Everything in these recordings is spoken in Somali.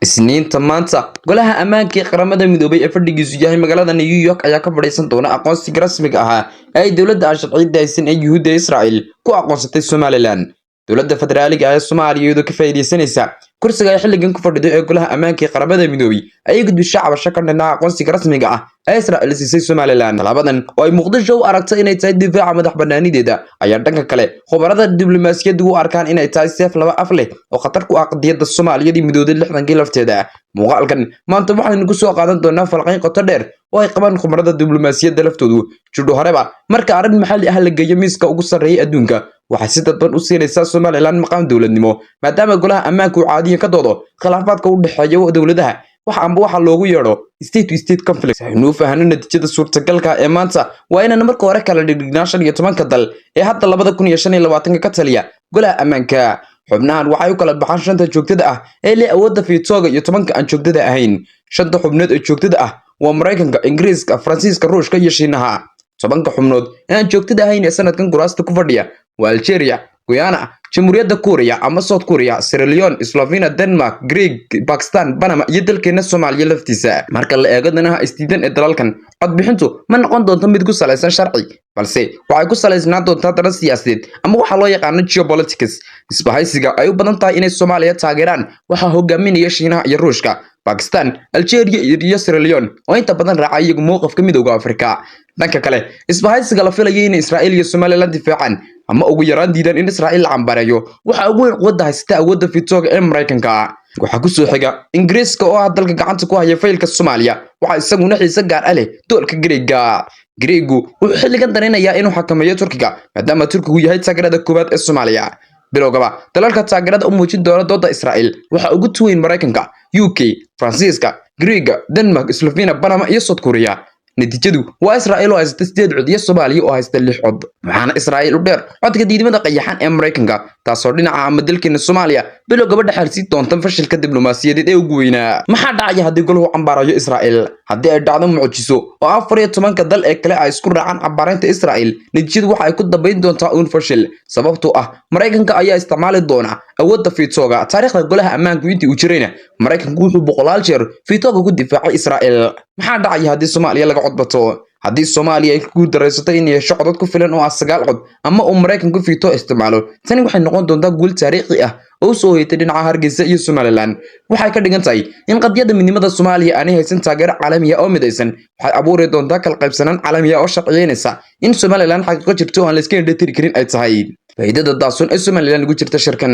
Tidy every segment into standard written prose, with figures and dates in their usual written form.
Isniinta maanta, Golaha Ammaanka ee Qaramada Midoobay ee fadhigiisu yahay magaalada New York ayaa ka fadhiisan doona aqoonsiga rasmiga ahaa ee ay dowladda aan sharciyadda haysan ee Yuhuudda Israel ku aqoonsatay Somaliland. Dowladda federaaliga ah ee Soomaaliya, iyadoo ka faa'iidaysanaysa kursiga ay xilligan ku fadhido ee Golaha Ammaanka ee Qaramada Midoobay, ayay gudbisay cabasho ka dhan ah aqoonsiga rasmiga ah ee Israel siisay Somaliland. Tallaabadan oo ay Muqdisho u aragtay inay tahay difaaca madax bannaanideeda ayaa dhanka kale khubarada diblomaasiyaddu u arkaan inay tahay seef laba af leh oo khatar ku ah qadiyadda Soomaaliyadii midowday 60-kii lafteeda. Muuqaalkan maanta waxaynu ku soo qaadan doonaa falqayn qoto dheer oo ay qabaan khubarada diblomaasiyadda laftoodu. Jidho horeba, marka arrin maxalli ah la geeyo miiska ugu sarreeya adduunka, waxay si dadban u siinaysaa Somaliland maqaam dowladnimo, maadaama Golaha Ammaanka uu caadiyan ka doodo khilaafaadka u dhexeeya dowladaha, wax amba waxa loogu yeedho state to state conflict. Aynu u fahanno natiijada suurtagalka ee maanta, waa inaan marka hore kala dhigdhignaa 15-ka dal ee hadda 2025-ka ka taliya Golaha Ammaanka. Xubnahan waxay u kala baxaan shanta joogtada ah ee leh awoodda fiitooga iyo 10-ka aan joogtada ahayn. Shanta xubnood ee joogtada ah waa Maraykanka, Ingiriiska, Faransiiska, Ruushka iyo Shiinaha. 10-ka xubnood ee aan joogtada ahayn ee sanadkan kuraasta ku fadhiya waa Algeria, Guyana, Jamhuuriyadda Kuuriya ama South Korea, Sierra Leone, Slovenia, Denmark, Greek, Pakistan, Panama iyo dalkeena Soomaaliya laftiisa. Marka la eego danaha isdiidan ee dalalkan, codbixintu ma noqon doonto mid ku salaysan sharci, balse waxay ku salaysnaan doontaa dana siyaasadeed ama waxaa loo yaqaano geopolitics. Isbahaysiga ay u badan tahay inay Soomaaliya taageeraan waxaa hogaaminaya Shiinaha iyo Ruushka, Pakistan, Algeria iyo Sierra Leone oo inta badan raaca iyagu mowqifka Midowda Afrika. Dhanka kale, isbahaysiga la filaya in Israa'iil iyo Somaliland difaacaan ama ugu yaraan diidaan in Israa'iil la cambareeyo waxa ugu weyn quwadda haysata awoodda fitooga ee Maraykanka. Waxaa ku soo xiga Ingiriiska oo ah dalka gacanta ku haya faylka Soomaaliya. Waxaa isaguna xiise gaar ah leh doolka Greega. Greegu wuxuu xilligan danaynayaa inuu xakameeyo Turkiga, maadaama Turkigu yahay taageerada koowaad ee Soomaaliya. Bilowgaba, dalalka taageerada u muujin doona dooda Israa'iil waxaa ugu tuweyn Maraykanka, UK, Faransiiska, Greega, Denmark, Slovenia, Panama iyo South Korea. Natiijadu waa Israa'iil oo haysata 8 cod iyo Soomaaliya oo haysta 6 cod, waxaana Israa'iil u dheer codka diidmada qayaxan ee Maraykanka, taasoo dhinaca ama dalkeena Soomaaliya bilowgaba dhexalsii doonta fashilka diblomaasiyadeed ee ugu weynaa. Maxaa dhacaya haddii golahu cambaarayo Israa'iil? Haddii ay dhacdo mucjiso oo 14-ka dal ee kale ay isku raacaan cambaaraynta Israa'iil, natiijadu waxa ay ku dambayn doontaa uun fashil, sababtoo ah Maraykanka ayaa isticmaali doona awoodda fiitooga. Taariikhda Golaha Ammaanku intii uu jirayna, Maraykanku wuxuu boqolaal jeer fiitooga ku difaacay Israa'iil. Maxaa dhacaya haddii Soomaaliya laga codbato? Haddii Soomaaliya ay ku guuldaraysato in yeesho codad ku filan oo ah 9 cod ama uu Maraykanku fiito isticmaalo, tani waxay noqon doontaa guul taariikhi ah oo u soo hoyatay dhinaca Hargeysa iyo Somaliland. Waxay ka dhigan tahay in qadiyadda midnimada Soomaaliya aanay haysan taageero caalami ah oo midaysan. Waxay abuuri doontaa kala qaybsanaan caalami ah oo sharciyeynaysa in Somaliland xaqiiqo jirto oo aan la iska indhatiri karin ay tahay. Faa'iidada daahsoon ee Somaliland ugu jirta shirkan: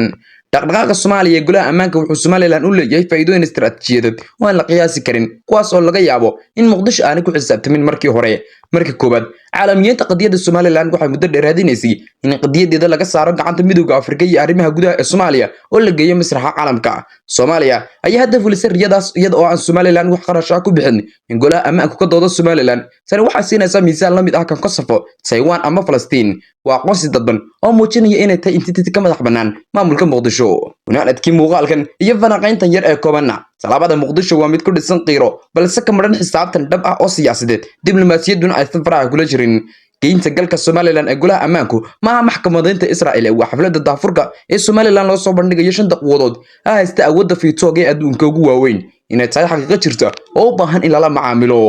Dhaqdhaqaaqa Soomaaliya ee Golaha Ammaanka wuxuu Somaliland u leeyahay faa'iidooyin istiraatiijiyadeed oo aan la qiyaasi karin, kuwaas oo laga yaabo in Muqdisho aanay ku xisaabtamin markii hore. Marka koowaad, caalamiyiinta qadiyadda Somaliland waxay muddo dheer raadinaysay in qadiyadeeda laga saaro gacanta Midowda Afrika iyo arrimaha gudaha ee Soomaaliya oo la geeyo masraxa caalamka. Soomaaliya ayaa hadda fulisay riyadaas, iyada oo aan Somaliland wax qarash ah ku bixin in Golaha Ammaanku ka doodo Somaliland. Tani waxay siinaysaa miisaan la mid ah kan Kosovo, Taiwan ama Falastiin. Waa aqoonsi dadban oo muujinaya inay tahay entity ka madax bannaan maamulka Muqdisho. Gunaanadkii muuqaalkan iyo falanqayntan yar ee koobanna, tallaabada Muqdisho waa mid ku dhisan qiiro, balse ka madhan xisaabtan dhab ah oo siyaasadeed, diblomaasiyadduna aysan faraha kula jirin. Geynta galka Somaliland ee Golaha Ammaanku maaha maxkamadaynta Israel, waa xafladda daahfurka ee Somaliland loo soo bandhigayo shanta quwadood ha haysta awoodda fiitooga ee adduunka ugu waaweyn inay tahay xaqiiqo jirta oo u baahan in lala macaamilo.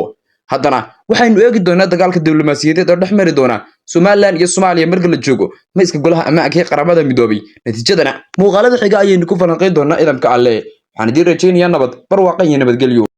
Haddana waxaynu eegi doonaa dagaalka diblomaasiyadeed oo dhex mari doona Somaliland iyo Soomaaliya marka la joogo miiska Golaha Ammaanka ee Qaramada Midoobay. Natiijadana muuqaalada xiga ayaynu ku falanqayn doonaa idamka Alle. Waxaan idiin rajaynayaa nabad, barwaaqo iyo nabadgelyo.